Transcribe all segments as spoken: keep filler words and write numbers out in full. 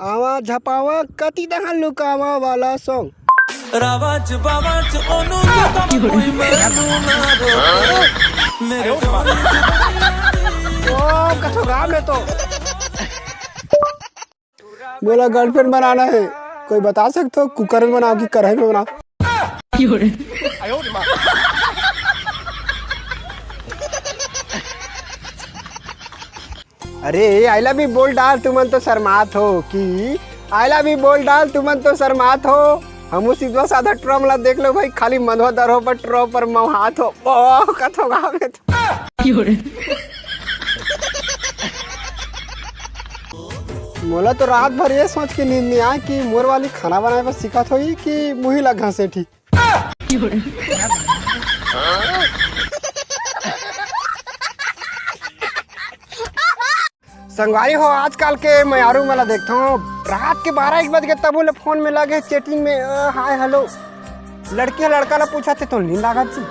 आवा झपावा कति दहा लुकावा वाला song। रावाच बावाच ओनू लुकावा कोई मैनू ना रोके। मेरे डोली ओ कथो गाँव में तो। मोला girlfriend बनाना है, कोई बता सकते हो कुकर में बनाओ कि कढ़ाई में बनाओ? अरे आई लव यू बोल डाल, तुमन तो शर्मात हो कि आई लव यू बोल डाल, तुमन तो शर्मात हो। हमू सीधा साधा ट्रम ला देख लो भाई, खाली मंधवा दरहो पर ट्रम पर मौहात हो। ओ कथो गावे तो। मोला तो रात भर ये सोच के नींद नहीं आए कि मोर वाली खाना बनाए बर सिखात होही कि मुही ला घसेटी। संगवारी हो, आजकल के मयारू मन ला देखथों, रात के बारह एक बज के तभो ले फोन में लगे, चैटिंग में, अ, हाय हेलो। लड़की ह लड़का ला पूछत हे, "तोला नींद लागत जी?"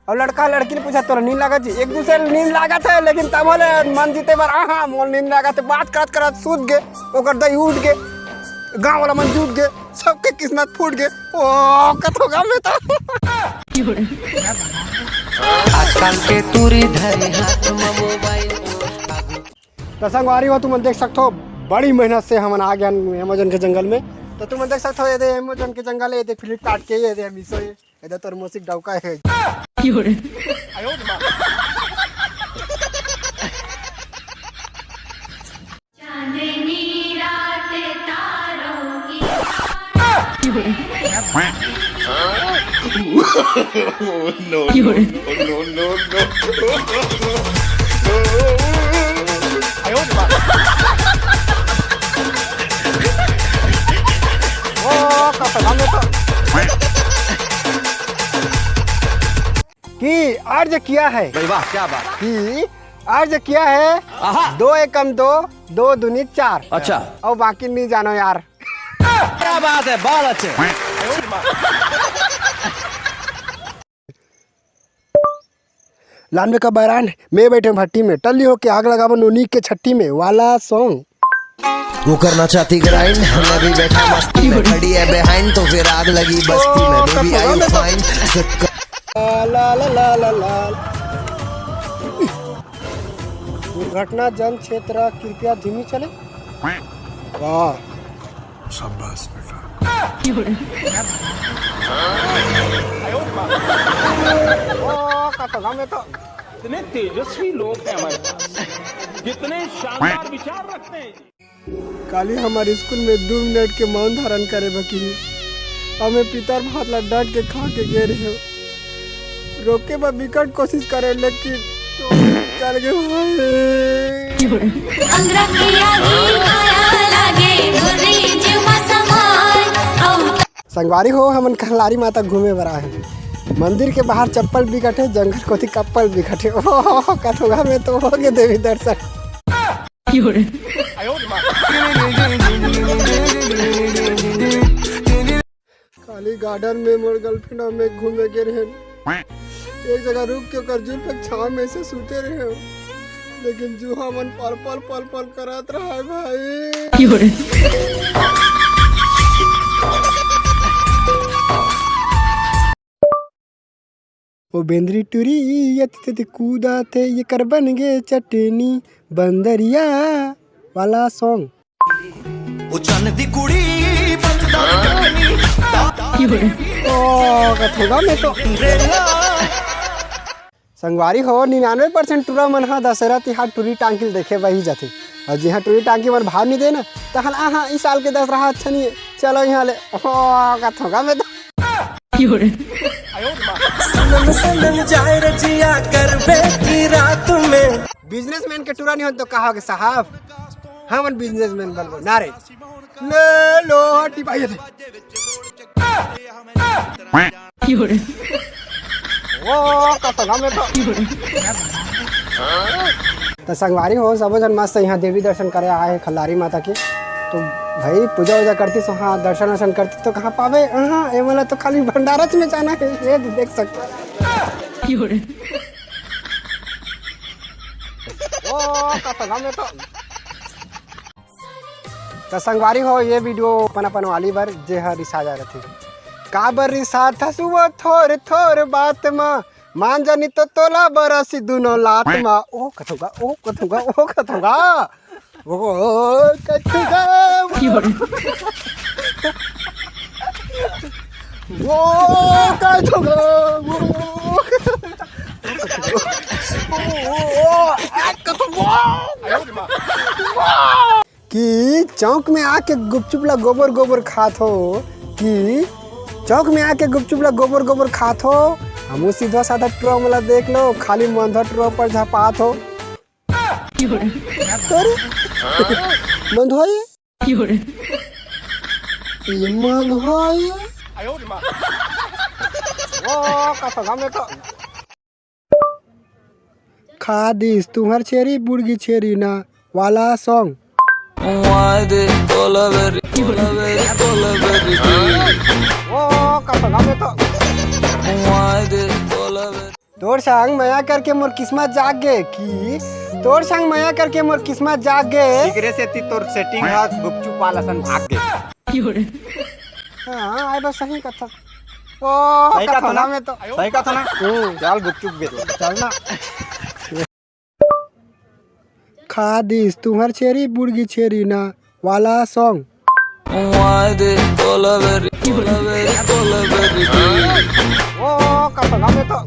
अउ लड़का ह लड़की ला पूछत, "तोला नींद लागत जी?" एक दूसरे ला नींद लागत हे, लेकिन तभो ले मन जीते बर, "हाँ, हाँ, मोला नींद लागत हे।" बात करत करत सूत गे, ओकर दई उठ गे, गाँव वाला मन जुट गे, सबके किस्मत फूट गे। ओ, कथो गाँव में तो। आजकल के टूरी धरे हाथ म मोबाइल। त संगवारी हो, तुमन देख सकथो, बड़ी मेहनत से हमन आ गए हन Amazon के जंगल में। त तुमन देख सकथो, ये दे Amazon के जंगल हे, ये दे Flipkart के, ये दे Meesho हे, ये दे तोर मौसी के डौका हे। चांदनी रात तारों की No, no, no, no, no। ओ, कसम में तो। कि अर्ज किया है। भाई वाह, क्या बात। कि अर्ज किया है। आहा। दो एकम दो, दो दूनी चार। अच्छा। अउ बाकी नहीं जानो यार। क्या बात है, बहुत अच्छे। लानबे का बैरान, मैं बैठे भट्टी में, टल्ली होके आग लगाबो नोनी के छट्टी में वाला song। वो करना चाहती grind, मैं भी बैठा मस्ती में, खड़ी है behind तो फिर आग लगी बस्ती में, baby are you fine? ला, ला, ला, ला, ला। दुर्घटना जन क्षेत्र कृपया धीमी चले। वाह। शाबाश बेटा। ओ, का तो गाँव में तो इतने तेजस्वी लोग हैं हमारे पास, कितने शानदार विचार रखते हैं। काली हमारे स्कूल में दो मिनट के मौन धारण करे बकी ही। हमें पितर भात ला डट के खा के गे रहे। रोके बर बिकट कोशिश करे, लेकिन तो चल गए भाई। अंगरा के आगी काया लागे, मोरे जीव मा समाय, अउ संगवारी हो, हमन कहलारी माता घूमे बर आए हन। मंदिर के बाहर चप्पल बिकट हे, जंगल कोती कप्पल बिकट हे। ओह, कथोगा में तो हो गे देवी दर्शन। काली garden में मोर girlfriend अउ मैं घूमे गे रहेन। एक जगह रुक के ओकर जुल्फ के छाव में से सूते रहे, लेकिन जुहा मन पल पल पल पल करत रहा भाई। ओ बेंदरी टूरी, ये ते, ते, ते कूदा थे, ये कर बन गे चटनी, बंदरिया वाला song। ओ चन दी कुड़ी, बंदर कटनी। ओ, कथोगा में तो। संगवारी हो, निन्यानवे percent टूरा मन हा दशहरा तिहार टूरी टांकी ल देखे बर ही जाथे। अउ जिहाँ टूरी टांकी मन भाव नहीं दे ना, तहन आहा, इस साल के दशहरा अच्छा नहीं है, चलो यहाँ ले। ओ, कथोगा में तो। सनन सनन जाए रजिया करबे की रात में। Businessman के टूरा नहीं हो तो कहा के साहब, हमन businessman बनबो ना रे। ले लो हटी भाई थे। ओ, का तो गाँव में तो। त संगवारी हो, सबो झन मस्त यहाँ देवी दर्शन करे आए हे खल्लारी माता के। तो भाई पूजा वूजा करती सो, हाँ, दर्शन वर्शन करती तो कहाँ पावे? हाँ, ये वाला तो खाली भंडारच में जाना है, ये देख सकते हो। ओ, का तो गाँव में तो। त संगवारी हो, ये वीडियो अपन अपन वाली बर, जे ह रिसा जा रथे। काबर रिसाथस वो थोर थोर बात म, मान जानी तो तोला बरसी दुनो लात म। ओ कथुगा, ओ कथुगा, ओ कथुगा, ओ कथुगा, ओ कथुगा, ओ कथुगा। कि चौक में आके गुपचुप ला गोबर गोबर खात हो, कि चौक में आके गुपचुप ला गोबर गोबर खात हो। हमू सीधा साधा टुरा मन ला देख लो, खाली मंधवा टुरा पर झपात हो। अरे, मंधवा ये? ये मंधवा ये? ओ, कसम में तो। खा दिस तुंहर छेरी बुड़गी छेरी ना वाला सॉन्ग। ओ कसम में तो। तोर संग मया करके मोर किस्मत जाग गे, कि तोर संग मया करके मोर किस्मत जाग गे। एकरे सेती तोर सेटिंग ह गुपचुप वाला सन भाग गे। हाँ, आए बस सही कथस। ओ, सही कथो कथो ना? ना मैं तो। सही कथो ना? हम्म। चल गुपचुप बेच। चल ना। खा दिस तुंहर छेरी बुड़गी छेरी ना वाला सॉन्ग। ओ, कसम ना मैं तो।